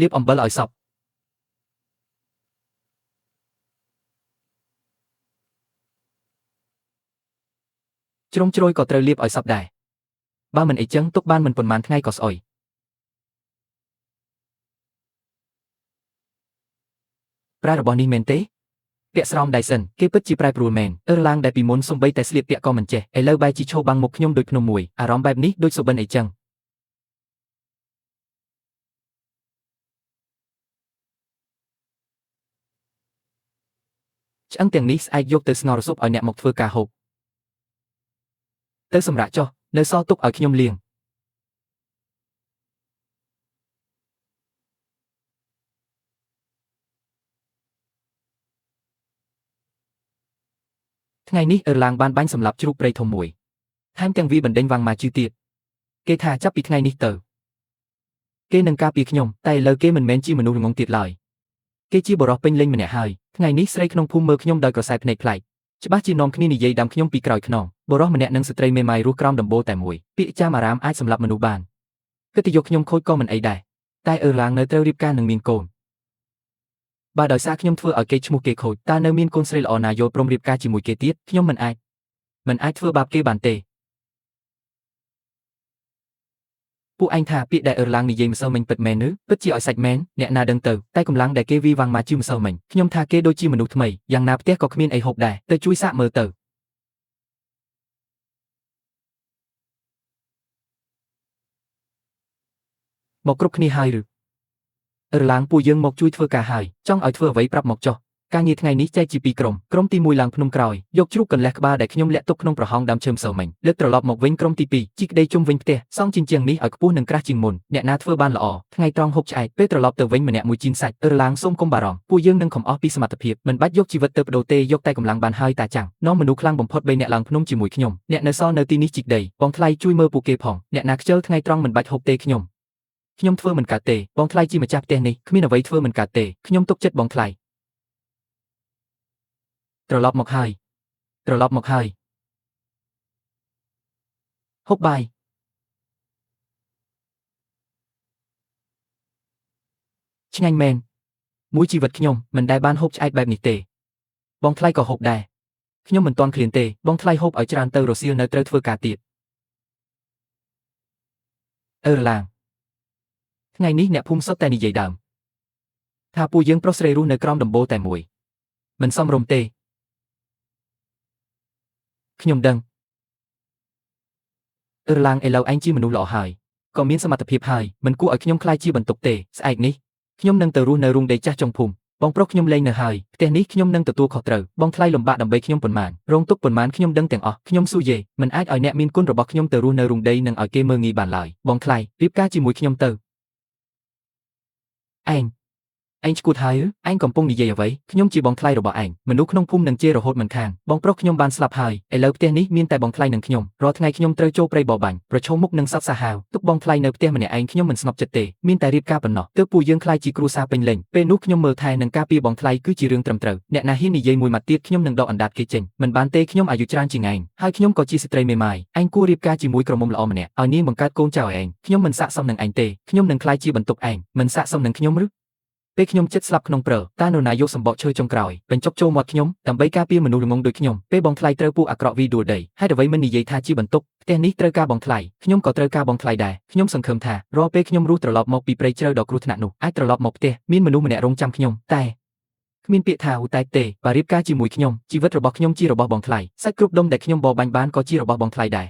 លាបអំបិលឲ្យសព្វជ្រុងជ្រោយក៏ត្រូវលាបឲ្យសព្វដែរបើមិនអីចឹងទុកបានមិនប៉ុន្មានថ្ងៃក៏ស្អុយប្រែរបស់នេះមែនទេពាក់ស្រោមដៃសិនគេពិតជាប្រែប្រួលមែនអឺឡាងដែលពីមុនសំបីតែស្លៀកពាក់ក៏មិនចេះឥឡូវបែរជាឈោបាំងមុខខ្ញុំដូចភ្នំមួយអារម្មណ៍បែបនេះដូចសុបិនអីចឹងឆ្អឹងទាំងនេះស្អែកយកទៅស្ងោរស៊ុបឲ្យអ្នកមកធ្វើការហូបទៅសម្រាប់ចុះនៅសល់ទុកឲ្យខ្ញុំលាងថ្ងៃនេះអឺឡាងបានបាញ់សម្លាប់ជ្រូកព្រៃធំមួយថែមទាំងវាបណ្ដេញវ៉ាងម៉ាជឺទៀតគេថាចាប់ពីថ្ងៃនេះទៅគេនឹងការពារខ្ញុំតែឥឡូវគេមិនមែនជាមនុស្សល្ងងទៀតឡើយគេជាបុរសពេញលេញម្នាក់ហើយថ្ងៃនេះស្រីក្នុងភូមិមើលខ្ញុំដោយក្រសែភ្នែកប្លែកច្បាស់ជានាំគ្នានិយាយដាំខ្ញុំពីក្រោយខ្នងបុរសម្នាក់និងស្ត្រីមេម៉ាយរស់ក្រោមដំបូលតែមួយពាក្យចាមអារាមអាចសម្លាប់មនុស្សបានកិត្តិយសខ្ញុំខូចក៏មិនអីដែរតែអឺឡាងនៅត្រូវរៀបការនឹងមានកូនបើដោយសារខ្ញុំធ្វើឲ្យគេឈ្មោះគេខូចតើនៅមានកូនស្រីល្អណាយល់ព្រមរៀបការជាមួយគេទៀតខ្ញុំមិនអាចធ្វើបាបគេបានទេពួកឯងថាពាក្យដែលអឺឡាងនិយាយម្សិលមិញពិតមែនឬពិតជាឲ្យសាច់មែនអ្នកណាដឹងទៅតែកម្លាំងដែលគេវីវ៉ាងម៉ាជឺម្សិលមិញខ្ញុំថាគេដូចជាមនុស្សថ្មីយ៉ាងណាផ្ទះក៏គ្មានអីហូបដែរទៅជួយសាកមើលទៅមកគ្រប់គ្នាហើយឬអឺឡាងពួកយើងមកជួយធ្វើការហើយចង់ឲ្យធ្វើអ្វីប្រាប់មកចុះការងារថ្ងៃនេះចែកជាពីរក្រុមក្រុមទី1ឡើងភ្នំក្រោយយកជ្រូកកន្លះក្បាលដែលខ្ញុំលាក់ទុកក្នុងប្រហោងដើមឈើម្សិលមិញលើកត្រឡប់មកវិញក្រុមទី2ជីកដីជុំវិញផ្ទះសង់ជញ្ជាំងនេះឲ្យខ្ពស់និងក្រាស់ជាងមុនអ្នកណាធ្វើបានល្អថ្ងៃត្រង់ហូបឆ្អែតពេលត្រឡប់ទៅវិញម្នាក់មួយជីនសាច់អឺឡាងសូមកុំបារម្ភពួកយើងនឹងខំអស់ពីសមត្ថភាពមិនបាច់យកជីវិតទៅបដូរទេយកតែកម្លាំងបានហើយតាចាំងនាំមនុស្សខ្លាំងបំផុត3នាក់ឡើងភ្នំជាមួយខ្ញុំអ្នកនៅសល់នៅទីនេះជីកដីបងថ្លៃជួយមើលពួកគេផងអ្នកណាខ្ជិលថ្ងៃត្រង់មិនបាច់ហូបទេខ្ញុំធ្វើមិនកើតទេបងថ្លៃជាម្ចាស់ផ្ទះនេះគ្មានអ្វីធ្វើមិនកើតទេខ្ញុំទុកចិត្តបងថ្លៃត្រឡប់មកហើយត្រឡប់មកហើយហូបបាយឆ្ងាញ់មែនមួយជីវិតខ្ញុំមិនដែលបានហូបឆ្អែតបែបនេះទេបងថ្លៃក៏ហូបដែរខ្ញុំមិនទាន់ឃ្លានទេបងថ្លៃហូបឲ្យច្រើនទៅរសៀលនៅត្រូវធ្វើការទៀតអឺឡាងថ្ងៃនេះអ្នកភូមិសុទ្ធតែនិយាយដើមថាពួកយើងប្រុសស្រីរស់នៅក្រោមដំបូលតែមួយមិនសមរម្យទេខ្ញុំដឹងអឺឡាងឥឡូវឯងជាមនុស្សល្អហើយក៏មានសមត្ថភាពហើយមិនគួរឲ្យខ្ញុំក្លាយជាបន្ទុកទេស្អែកនេះខ្ញុំនឹងទៅរស់នៅរូងដីចាស់ចុងភូមិបងប្រុសខ្ញុំលែងនៅហើយផ្ទះនេះខ្ញុំនឹងទទួលខុសត្រូវបងថ្លៃលំបាកដើម្បីខ្ញុំប៉ុន្មានរងទុក្ខប៉ុន្មានខ្ញុំដឹងទាំងអស់ខ្ញុំស៊ូយេមិនអាចឲ្យអ្នកមានគុណរបស់ខ្ញុំទៅរស់នៅរូងដីនិងឲ្យគេមើលងាយបានឡើយបងថ្លៃរៀបការជាមួយខ្ញុំទៅឯងឯងឈួតហើយឯងកំពុងនិយាយអ្វីខ្ញុំជាបងថ្លៃរបស់ឯងមនុស្សក្នុងភូមិនឹងជេររហូតមិនខានបងប្រុសខ្ញុំបានស្លាប់ហើយឥឡូវផ្ទះនេះមានតែបងថ្លៃនិងខ្ញុំរាល់ថ្ងៃខ្ញុំត្រូវចូលព្រៃបរបាញ់ប្រឈមមុខនឹងសត្វសាហាវទុកបងថ្លៃនៅផ្ទះម្នាក់ឯងខ្ញុំមិនស្ងប់ចិត្តទេមានតែរៀបការប៉ុណ្ណោះទើបពួកយើងក្លាយជាគ្រួសារពេញលេញពេលនោះខ្ញុំមើលថែនិងការពារបងថ្លៃគឺជារឿងត្រឹមត្រូវអ្នកណាហ៊ាននិយាយមួយម៉ាត់ទៀតខ្ញុំនឹងដកអណ្ដាតគេចេញមិនបានទេខ្ញុំអាយុច្រើនជាងឯងហើយខ្ញុំក៏ជាស្ត្រីមេម៉ាយឯងគួររៀបការជាមួយក្រមុំល្អម្នាក់ឲ្យនាងបង្កើតកូនចៅឯងខ្ញុំមិនស័ក្តិសមនឹងឯងទេខ្ញុំនឹងក្លាយជាបន្ទុកឯងមិនស័ក្តិសមនឹងខ្ញុំឬពេលខ្ញុំចិត្តស្លាប់ក្នុងព្រើតើនរណាយកសម្បកឈើចុងក្រោយបញ្ចុកចូលមាត់ខ្ញុំដើម្បីការពារមនុស្សល្ងងដូចខ្ញុំពេលបងថ្លៃត្រូវពួកអាក្រក់វីដួលដីហេតុអ្វីមិននិយាយថាជាបន្ទុកផ្ទះនេះត្រូវការបងថ្លៃខ្ញុំក៏ត្រូវការបងថ្លៃដែរខ្ញុំសង្ឃឹមថារាល់ពេលខ្ញុំរស់ត្រឡប់មកពីព្រៃជ្រៅដ៏គ្រោះថ្នាក់នោះអាចត្រឡប់មកផ្ទះមានមនុស្សម្នាក់រងចាំខ្ញុំតែគ្មានពាក្យថាឧតែទេបើរៀបការជាមួយខ្ញុំជីវិតរបស់ខ្ញុំជារបស់បងថ្លៃសាច់គ្រប់ដុំដែលខ្ញុំបរបាញ់បានក៏ជារបស់បងថ្លៃដែរ